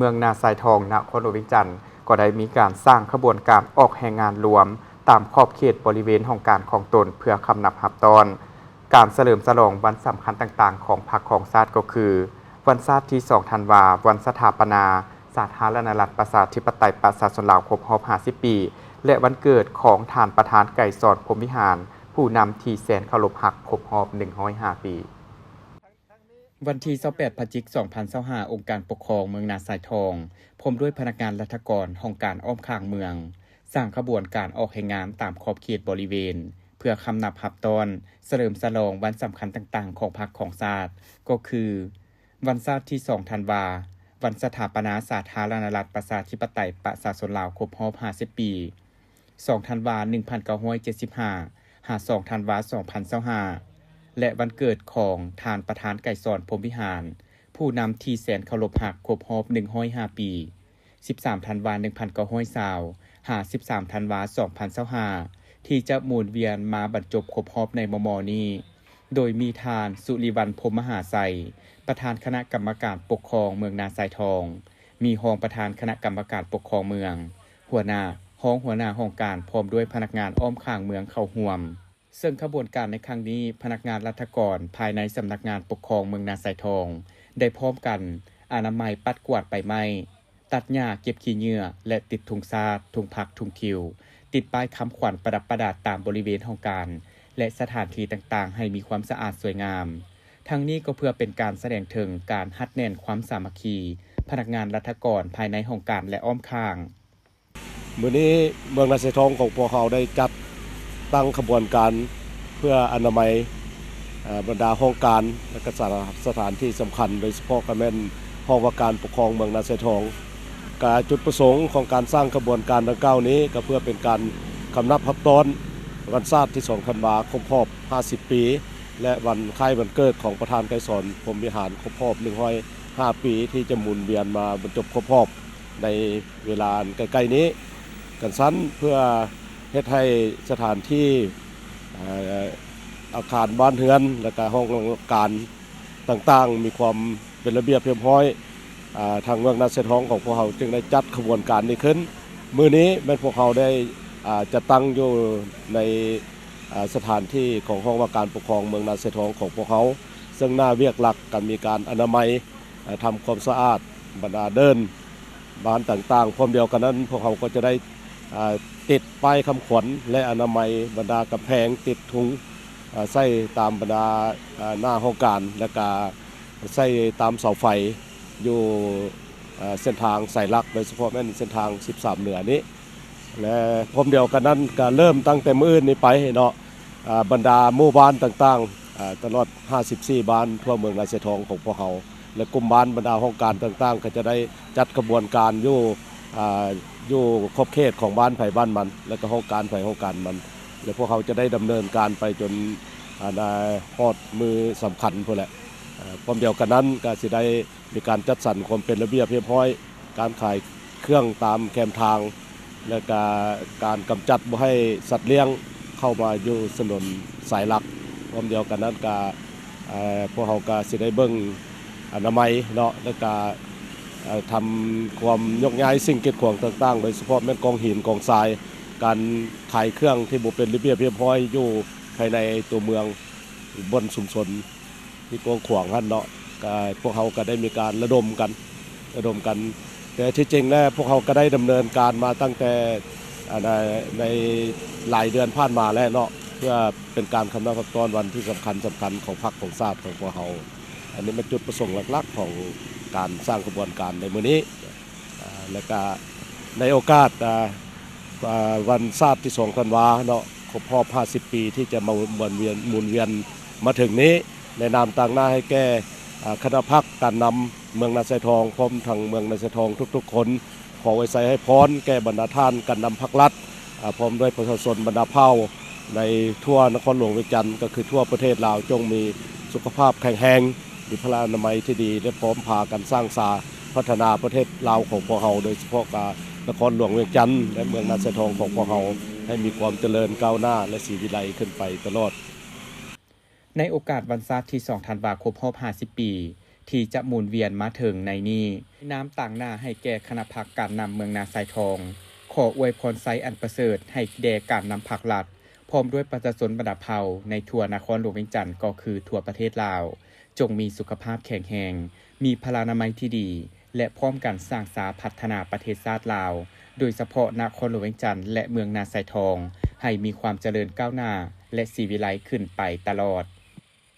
ເມືອງນາຊາຍທອງ ນະຄອນຫຼວງວຽງຈັນ ກໍໄດ້ມີການສ້າງຂະບວນການອອກແຮງງານລວມ ຕາມຂອບເຂດບໍລິເວນຫ້ອງການຂອງຕົນ ເພື່ອຄຳນັບຮັບຕ້ອນການສະເຫຼີມສະຫຼອງວັນສຳຄັນຕ່າງໆຂອງພັກຂອງຊາດ ກໍຄື ວັນຊາດທີສອງທັນວາ, ວັນສະຖາປະນາສາທາລະນະລັດ ປະຊາທິປະໄຕ ປະຊາຊົນລາວ ຄົບຮອບຫ້າສິບປີ ແລະ ວັນເກີດຂອງທ່ານປະທານໄກສອນ ພົມວິຫານ ຜູ້ນຳທີ່ແສນເຄົາລົບຮັກ ຄົບຮອບໜຶ່ງຮ້ອຍຫ້າປີ. ວັນທີຊາວແປດ ພະຈິກ ສອງພັນຊາວຫ້າ ອົງການປົກຄອງເມືອງນາຊາຍທອງ ພ້ອມດ້ວຍພະນັກງານລັດຖະກອນຫ້ອງການອ້ອມຂ້າງເມືອງ ສ້າງຂະບວນການອອກແຮງງານຕາມຂອບເຂດບໍລິເວນ ເພື່ອຄຳນັບຮັບຕ້ອນສະເຫຼີມສະຫຼອງວັນສຳຄັນຕ່າງໆຂອງພັກຂອງຊາດ ກໍຄື ວັນຊາດທີສອງທັນວາ, ວັນສະຖາປະນາສາທາລະນະລັດ ປະຊາທິປະໄຕ ປະຊາຊົນລາວ ຄົບຮອບຫ້າສິບປີ, ສອງທັນວາ ໜຶ່ງພັນເກົ້າຮ້ອຍເຈັດສິບຫ້າ ຫາ ສອງທັນວາ ສອງພັນຊາວຫ້າ ແລະ ວັນເກີດຂອງທ່ານປະທານໄກສອນ ພົມວິຫານ ຜູ້ນຳທີ່ແສນເຄົາລົບຮັກ ຄົບຮອບໜຶ່ງຮ້ອຍຫ້າປີ, ສິບສາມທັນວາ ໜຶ່ງພັນເກົ້າຮ້ອຍຊາວ ຫາ ສິບສາມທັນວາ ສອງພັນຊາວຫ້າ ທີ່ຈະໝູນວຽນມາບັນຈົບຄົບຮອບໃນມໍ່ໆນີ້ ໂດຍມີທ່ານ ສຸລິວັນ ພົມມະຫາໄຊ ປະທານຄະນະກຳມະການປົກຄອງເມືອງນາຊາຍທອງ, ມີຮອງປະທານຄະນະກຳມະການປົກຄອງເມືອງ, ຫົວໜ້າ, ຮອງຫົວໜ້າຫ້ອງການ ພ້ອມດ້ວຍພະນັກງານອ້ອມຂ້າງເມືອງເຂົ້າຮ່ວມ. ເຊິ່ງຂະບວນການໃນຄັ້ງນີ້, ພະນັກງານລັດຖະກອນພາຍໃນສຳນັກງານປົກຄອງເມືອງນາຊາຍທອງ ໄດ້ພ້ອມກັນອະນາໄມປັດກວາດໃບໄມ້, ຕັດຫຍ້າ, ເກັບຂີ້ເຫຍື້ອ ແລະ ຕິດທຸງຊາດ, ທຸງພັກ, ທຸງຄິວ, ຕິດປ້າຍຄຳຂວັນປະດັບປະດາຕາມບໍລິເວນຫ້ອງການ ແລະ ສະຖານທີ່ຕ່າງໆ ໃຫ້ມີຄວາມສະອາດສວຍງາມ. ທັງນີ້ກໍເພື່ອເປັນການສະແດງເຖິງການຮັດແໜ້ນຄວາມສາມັກຄີພະນັກງານລັດຖະກອນພາຍໃນຫ້ອງການ ແລະ ອ້ອມຂ້າງ. ມື້ນີ້ເມືອງນາຊາຍທອງຂອງພວກເຮົາໄດ້ຈັດຕັ້ງຂະບວນການເພື່ອອະນາໄມ ເອີ ບັນດາຫ້ອງການ ແລະ ກະສະ ສະຖານທີ່ສຳຄັນ, ໂດຍສະເພາະກໍແມ່ນຫ້ອງວ່າການປົກຄອງເມືອງນາຊາຍທອງ. ກະຈຸດປະສົງຂອງການສ້າງຂະບວນການດັ່ງກ່າວນີ້ ກໍເພື່ອເປັນການຄຳນັບຮັບຕ້ອນວັນຊາດທີສອງທັນວາ ຄົບຮອບຫ້າສິບປີ ແລະ ວັນຄ້າຍວັນເກີດຂອງປະທານໄກສອນ ພົມວິຫານ ຄົບຮອບໜຶ່ງຮ້ອຍຫ້າປີ ທີ່ຈະໝູນວຽນມາບັນຈົບຄົບຮອບໃນ ເວລາອັນໃກ້ໆນີ້. ກັນຊັ້ນ ເພື່ອເຮັດໃຫ້ສະຖານທີ່ ເອີ ອາຄານບ້ານເຮືອນ ແລະກະຫ້ອງການຕ່າງໆ ມີຄວາມເປັນລະບຽບຮຽບຮ້ອຍ, ອາ ທາງເມືອງນາຊາຍທອງຂອງພວກເຮົາຈຶ່ງໄດ້ຈັດຂະບວນການນີ້ຂຶ້ນ. ມື້ນີ້ແມ່ນພວກເຮົາໄດ້ ອາ ຈັດຕັ້ງຢູ່ໃນ ອາ ສະຖານທີ່ຂອງຫ້ອງວ່າການປົກຄອງເມືອງນາຊາຍທອງຂອງພວກເຮົາ, ເຊິ່ງໜ້າວຽກຫຼັກກໍມີການອະນາໄມ ເອີ ທຳຄວາມສະອາດບັນດາເດີ່ນບ້ານຕ່າງໆ. ພ້ອມດຽວກັນນັ້ນ ພວກເຮົາກໍຈະໄດ້ ເອີ ຕິດປ້າຍຄຳຂວັນ ແລະ ອະນາໄມບັນດາກຳແພງ, ຕິດທຸງ ເອີ ໃສ່ຕາມບັນດາ ເອີ ໜ້າຫ້ອງການ ແລະກະໃສ່ຕາມເສົາໄຟຢູ່ ເອີ ເສັ້ນທາງສາຍຫຼັກ, ໂດຍສະເພາະແມ່ນເສັ້ນທາງສິບສາມເໜືອນີ້. ແລະ ພ້ອມດຽວກັນນັ້ນ ກະເລີ່ມຕັ້ງແຕ່ມື້ອື່ນນີ້ໄປເນາະ, ອາ ບັນດາໝູ່ບ້ານຕ່າງໆ ອາ ຕະຫຼອດຫ້າສິບສີ່ບ້ານທົ່ວເມືອງນາຊາຍທອງຂອງພວກເຮົາ ແລະ ກຸ່ມບ້ານບັນດາຫ້ອງການຕ່າງໆ ກໍຈະໄດ້ຈັດຂະບວນການຢູ່ ອາ ຢູ່ຂອບເຂດຂອງບ້ານໃຜບ້ານມັນ ແລະ ກໍຫ້ອງການໃຜຫ້ອງການມັນ ແລະ ພວກເຮົາຈະໄດ້ດຳເນີນການໄປຈົນ ອາ ນາ ຮອດມື້ສຳຄັນພຸ້ນແຫຼະ. ອາ ພ້ອມດຽວກັນນັ້ນ ກໍຊິໄດ້ ມີການຈັດສັນຄວາມເປັນລະບຽບຮຽບຮ້ອຍ, ການຂາຍເຄື່ອງຕາມແຄມທາງ ແລະກະການກຳຈັດບໍ່ໃຫ້ສັດລ້ຽງເຂົ້າມາຢູ່ຖະໜົນສາຍຫຼັກ. ພ້ອມດຽວກັນນັ້ນກະ ເອີ ພວກເຮົາກະຊິໄດ້ເບິ່ງອະນາໄມເນາະ, ແລະກະ ເອີ ທຳຄວາມຍົກຍ້າຍສິ່ງກີດຂວາງຕ່າງໆ, ໂດຍສະເພາະແມ່ນກອງຫີນກອງຊາຍ, ການຂາຍເຄື່ອງທີ່ບໍ່ເປັນລະບຽບຮຽບຮ້ອຍຢູ່ພາຍໃນຕົວເມືອງ, ບ່ອນຊຸມຊົນ ທີ່ກວ້າງຂວາງຫັ້ນເນາະ, ກະ ພວກເຮົາກະໄດ້ມີການລະດົມກັນ ລະດົມກັນ. ແຕ່ທີ່ຈິງແລ້ວ ພວກເຮົາກະໄດ້ດຳເນີນການມາຕັ້ງແຕ່ ອາ ໃນ ໃນຫຼາຍເດືອນຜ່ານມາແລ້ວເນາະ, ເພື່ອເປັນການຄຳນັບຮັບຕ້ອນວັນທີ່ສຳຄັນ ສຳຄັນຂອງພັກຂອງຊາດຂອງພວກເຮົາ. ອັນນີ້ແມ່ນຈຸດປະສົງຫຼັກໆຂອງການສ້າງຂະບວນການໃນມື້ນີ້. ອາ ແລະກະໃນໂອກາດ ອາ ອາ ວັນຊາດທີສອງທັນວາເນາະ, ຄົບຮອບຫ້າສິບປີທີ່ຈະມາໝູນວຽນ ໝູນວຽນມາເຖິງນີ້, ໃນນາມຕາງໜ້າໃຫ້ແກ່ ອາ ຄະນະພັກການນຳເມືອງນາຊາຍທອງ ພ້ອມທັງເມືອງນາຊາຍທອງທຸກໆຄົນ, ຂໍອວຍໄຊໃຫ້ພອນແກ່ບັນດາທ່ານການນຳພັກລັດ ອາ ພ້ອມດ້ວຍປະຊາຊົນບັນດາເຜົ່າໃນທົ່ວນະຄອນຫຼວງວຽງຈັນ ກໍຄືທົ່ວປະເທດລາວ, ຈົ່ງມີສຸຂະພາບແຂງແຮງ, ມີພະລາອະນາໄມທີ່ດີ ແລະ ພ້ອມພາກັນສ້າງສາພັດທະນາປະເທດລາວຂອງພວກເຮົາ, ໂດຍສະເພາະກະນະຄອນຫຼວງວຽງຈັນ ແລະ ເມືອງນາຊາຍທອງຂອງພວກເຮົາ ໃຫ້ມີຄວາມຈະເລີນກ້າວໜ້າ ແລະ ສີວິໄລຂຶ້ນໄປຕະຫຼອດ. ໃນໂອກາດວັນຊາດທີສອງທັນວາຄົບຮອບຫ້າສິບປີ ທີ່ຈະໝູນວຽນມາເຖິງໃນນີ້. ໃນນາມຕາງໜ້າໃຫ້ແກ່ຄະນະພັກການນຳເມືອງນາຊາຍທອງ, ຂໍອວຍພອນໄຊອັນປະເສີດໃຫ້ແດ່ການນຳພັກລັດ ພ້ອມດ້ວຍປະຊາຊົນບັນດາເຜົ່າໃນທົ່ວນະຄອນຫຼວງວຽງຈັນ ກໍຄືທົ່ວປະເທດລາວ, ຈົ່ງມີສຸຂະພາບແຂງແຮງ, ມີພະລານາໄມທີ່ດີ ແລະ ພ້ອມກັນສ້າງສາພັດທະນາປະເທດຊາດລາວ, ໂດຍສະເພາະນະຄອນຫຼວງວຽງຈັນ ແລະ ເມືອງນາຊາຍທອງ ໃຫ້ມີຄວາມຈະເລີນກ້າວໜ້າ ແລະ ສີວິໄລຂຶ້ນໄປຕະຫຼອດ.